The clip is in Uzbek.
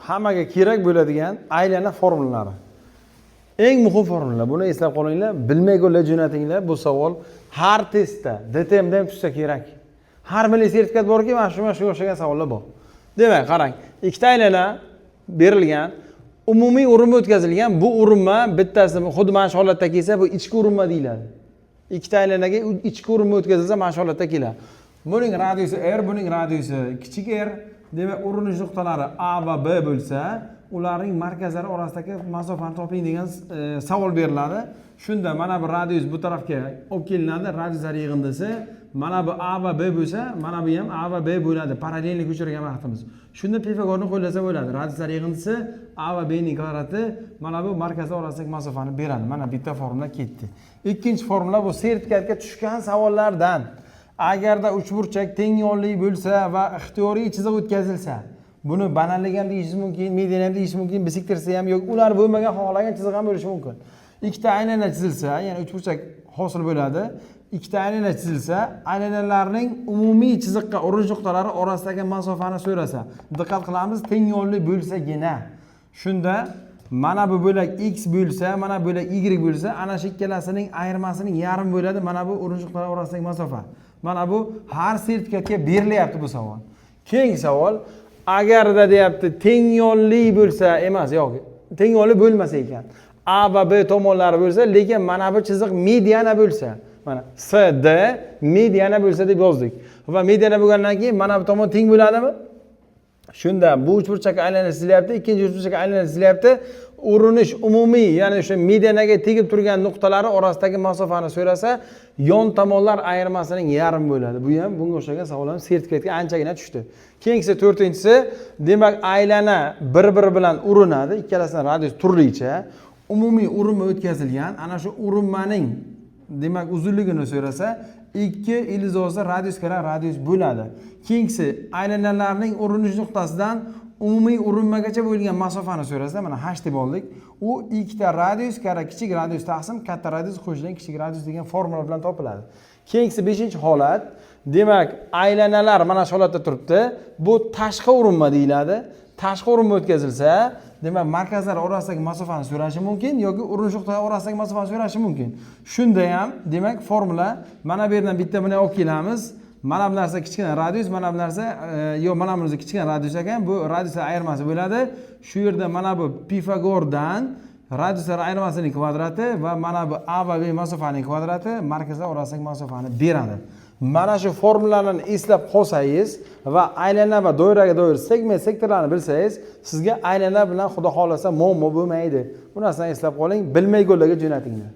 Hammaga kerak bo'ladigan aylana formulalari. Eng muhim formula. Buni eslab qolinglar, bilmay gollar jo'natinglar. Bu savol har testda, DTMda ham tushsa kerak. Har milliy sertifikat borki, mana shunga o'xshagan savollar bor. Demak, qarang, ikkita aylana berilgan, umumiy urinma o'tkazilgan. Bu urinma bittasi xuddi mana shu holatda kelsa, bu ichki urinma deyiladi. Ikkita aylanaga ichki urinma o'tkazilsa, mana shu holatda keladi. Buning radiusi r, buning radiusi kichik r. Demak, urinish nuqtalari A va B bo'lsa, ularning markazlari orasidagi masofani toping degan savol beriladi. Shunda mana bu radius bu tarafga olib kelinadi, radiuslar yig'indisi. Mana bu A va B bo'lsa, mana bu ham A va B bo'ladi, параллельно ko'chirgan vaqtimiz. Shunda Pifagorni qo'llasa bo'ladi. Radiuslar yig'indisi A va B ning kvadrati mana bu markazlar orasidagi masofani beradi. Mana bitta formula ketdi. Ikkinchi formula bu sertifikatga tushgan savollardan. Agarda uchburchak teng yonli bo'lsa va ixtiyoriy chiziq o'tkazilsa, buni bananlik ham deyishingiz mumkin, median ham deyish mumkin, bisektrisa ham yoki ular bo'lmagan xohlagan chiziq ham bo'lishi mumkin. Ikkita aylana chizilsa, ya'ni uchburchak hosil bo'ladi. Ikkita aylana chizilsa, aylanalarning umumiy chiziqqa urinish nuqtalari orasidagi masofani so'rasa, diqqat qilamiz, teng yonli bo'lsagina. Shunda mana bu bo'lak x bo'lsa, mana bu bo'lak y bo'lsa, ana shu ikkalasining ayirmasining yarmi bo'ladi mana bu urinish nuqtalari orasidagi masofa. Mana bu har sertifikatga berilyapti bu savol. Keyingi savol, agarda deyapti, teng yonli bo'lsa emas, yo'q, teng yonli bo'lmasa ekan, A va B tomonlari bo'lsa, lekin mana bu chiziq mediana bo'lsa, mana CD mediana bo'lsa deb yozdik. Va mediana bo'lgandan keyin mana bu tomon teng bo'ladimi? Shunda bu uchburchak aylana chizilyapti, ikkinchi uchburchak aylana chizilyapti. Urinish umumiy, ya'ni o'sha medianaga tegib turgan nuqtalari orasidagi masofani so'rasa, yon tomonlar ayirmasining yarmi bo'ladi. Bu ham, bunga o'xshagan savol ham sertifikatga anchagina tushdi. Keyingisi, to'rtinchisi, demak, aylana bir biri bilan urinadi, ikkalasini radius turlicha, umumiy urinma o'tkazilgan. Ana shu urinmaning, demak, uzunligini so'rasa, ikki ildiz radius karra radius bo'ladi. Keyingisi, aylanalarning urinish nuqtasidan umumiy urinmagacha bo'lgan masofani so'rasa, mana h deb oldik, u ikkita radius karra kichik radius taqsim katta radius qo'shilgan kichik radius degan formula bilan topiladi. Keyingisi, beshinchi holat, demak, aylanalar mana shu holatda turibdi. Bu tashqi urinma deyiladi. Tashqi urinma o'tkazilsa, demak, markazlar orasidagi masofani so'rashi mumkin yoki urinish nuqtalari orasidagi masofani so'rashi mumkin. Shunda ham, demak, formula mana bu yerdan bitta buni olib kelamiz. Mana bu narsa kichkina radius, mana bu narsa yo'q, mana bunisi kichkina radius ekan, bu radiuslar ayirmasi bo'ladi. Shu yerda mana bu Pifagordan radiuslar ayirmasining kvadrati va mana bu A va B masofaning kvadrati markazlar orasidagi masofani beradi. Mana shu formulalarni eslab qolsangiz va aylana va doiraga doir segment, sektorlarni bilsangiz, sizga aylana bilan, xudo xohlasa, muammo bo'lmaydi. Bu narsani eslab qoling, bilmay gollarga jo'natinglar.